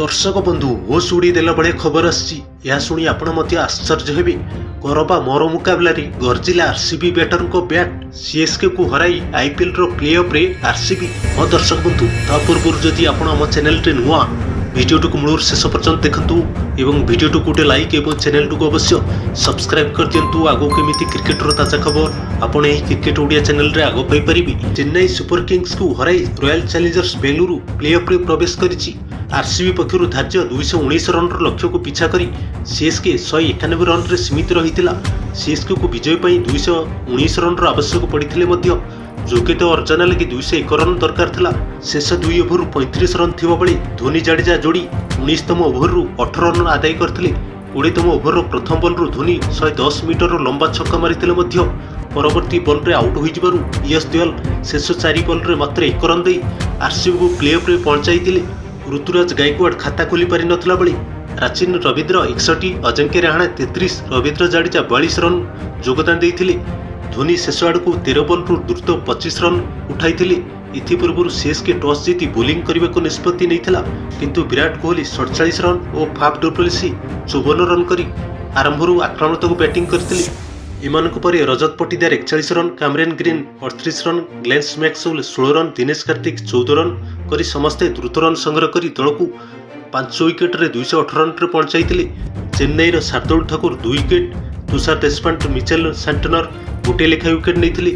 ଦର୍ଶକ ବନ୍ଧୁ, ହୋସ୍ ଉଡ଼େଇ ଦେଲା ଭଳିଆ ଖବର ଆସିଛି। ଏହା ଶୁଣି ଆପଣ ମଧ୍ୟ ଆଶ୍ଚର୍ଯ୍ୟ ହେବେ। କର ବା ମର ମୁକାବିଲାରେ ଗର୍ଜିଲା ଆରସିବି ବ୍ୟାଟରଙ୍କ ବ୍ୟାଟ୍। ସିଏସ୍କେକୁ ହରାଇ ଆଇପିଏଲ୍ର ପ୍ଲେ ଅଫ୍ରେ ଆରସିବି। ହଁ ଦର୍ଶକ ବନ୍ଧୁ, ତା ପୂର୍ବରୁ ଯଦି ଆପଣ ଆମ ଚ୍ୟାନେଲରେ ନୂଆ, ଭିଡ଼ିଓଟିକୁ ମୂଳରୁ ଶେଷ ପର୍ଯ୍ୟନ୍ତ ଦେଖନ୍ତୁ ଏବଂ ଭିଡ଼ିଓଟିକୁ ଗୋଟେ ଲାଇକ୍ ଏବଂ ଚ୍ୟାନେଲଟିକୁ ଅବଶ୍ୟ ସବସ୍କ୍ରାଇବ୍ କରିଦିଅନ୍ତୁ। ଆଗକୁ କେମିତି କ୍ରିକେଟର ତାଜା ଖବର ଆପଣ ଏହି କ୍ରିକେଟ ଓଡ଼ିଆ ଚ୍ୟାନେଲରେ ଆଗ ପାଇପାରିବେ। ଚେନ୍ନାଇ ସୁପର କିଙ୍ଗସକୁ ହରାଇ ରୟାଲ ଚ୍ୟାଲେଞ୍ଜର୍ସ ବେଙ୍ଗାଲୁରୁ ପ୍ଲେ ଅଫ୍ରେ ପ୍ରବେଶ କରିଛି। ଆରସିବି ପକ୍ଷରୁ ଧାର୍ଯ୍ୟ 219 ରନ୍ର ଲକ୍ଷ୍ୟକୁ ପିଛା କରି ସିଏସ୍କେ 191 ରନ୍ରେ ସୀମିତ ରହିଥିଲା। ସିଏସ୍କେକୁ ବିଜୟ ପାଇଁ 219 ରନ୍ର ଆବଶ୍ୟକ ପଡ଼ିଥିଲେ ମଧ୍ୟ ଯୋଗ୍ୟତା ଅର୍ଜନ ଲାଗି 201 ରନ୍ ଦରକାର ଥିଲା। ଶେଷ ଦୁଇ ଓଭରରୁ 35 ରନ୍ ଥିବାବେଳେ ଧୋନି ଜାଡେଜା ଯୋଡ଼ି 19ତମ ଓଭରରୁ 18 ରନ୍ ଆଦାୟ କରିଥିଲେ। 20ତମ ଓଭରର ପ୍ରଥମ ବଲ୍ରୁ ଧୋନି 110 ମିଟରର ଲମ୍ବା ଛକ୍କା ମାରିଥିଲେ ମଧ୍ୟ ପରବର୍ତ୍ତୀ ବଲ୍ରେ ଆଉଟ୍ ହୋଇଯିବାରୁ ୟଶ ଦୟାଲ ଶେଷ ଚାରି ବଲ୍ରେ ମାତ୍ର 1 ରନ୍ ଦେଇ ଆରସିବିକୁ ପ୍ଲେ ଅଫ୍ରେ ପହଞ୍ଚାଇଥିଲେ। ଋତୁରାଜ ଗାଇକୱାଡ ଖାତା ଖୋଲି ପାରିନଥିଲା ବେଳେ ରାଚିନ ରବୀନ୍ଦ୍ର 61, ଅଜିଙ୍କ୍ୟ ରାହାଣେ 33, ରବୀନ୍ଦ୍ର ଜାଡେଜା 42 ରନ୍ ଯୋଗଦାନ ଦେଇଥିଲେ। ଧୋନି ଶେଷ ଆଡ଼କୁ 13 ବଲ୍ରୁ ଦ୍ରୁତ 25 ରନ୍ ଉଠାଇଥିଲେ। ଏଥିପୂର୍ବରୁ ସିଏସ୍କେ ଟସ୍ ଜିତି ବୋଲିଂ କରିବାକୁ ନିଷ୍ପତ୍ତି ନେଇଥିଲା। କିନ୍ତୁ ବିରାଟ କୋହଲି 47 ରନ୍ ଓ ଫାଫ୍ ଡୁପ୍ଲେସି 54 ରନ୍ କରି ଆରମ୍ଭରୁ ଆକ୍ରମଣାତ୍ମକ ବ୍ୟାଟିଂ କରିଥିଲେ। ଏମାନଙ୍କ ପରେ Rajat Patidar 41 run, Cameron Green 38 run, Glenn's Maxwell 16 run, Dinesh Karthik 14 run କରି ସମସ୍ତେ ଦ୍ରୁତ ରନ୍ ସଂଗ୍ରହ କରି ଦଳକୁ 5 ୱିକେଟରେ 218 ରନ୍ରେ ପହଞ୍ଚାଇଥିଲେ। ଚେନ୍ନାଇର ଶାର୍ଦ୍ଦୁଳ ଠାକୁର ଦୁଇ ୱିକେଟ୍, ତୁଷାର ଦେଶପାଣ୍ଡେ, ମିଚେଲ ସାଣ୍ଟନର ଗୋଟିଏ ଲେଖାଏଁ ୱିକେଟ୍ ନେଇଥିଲେ।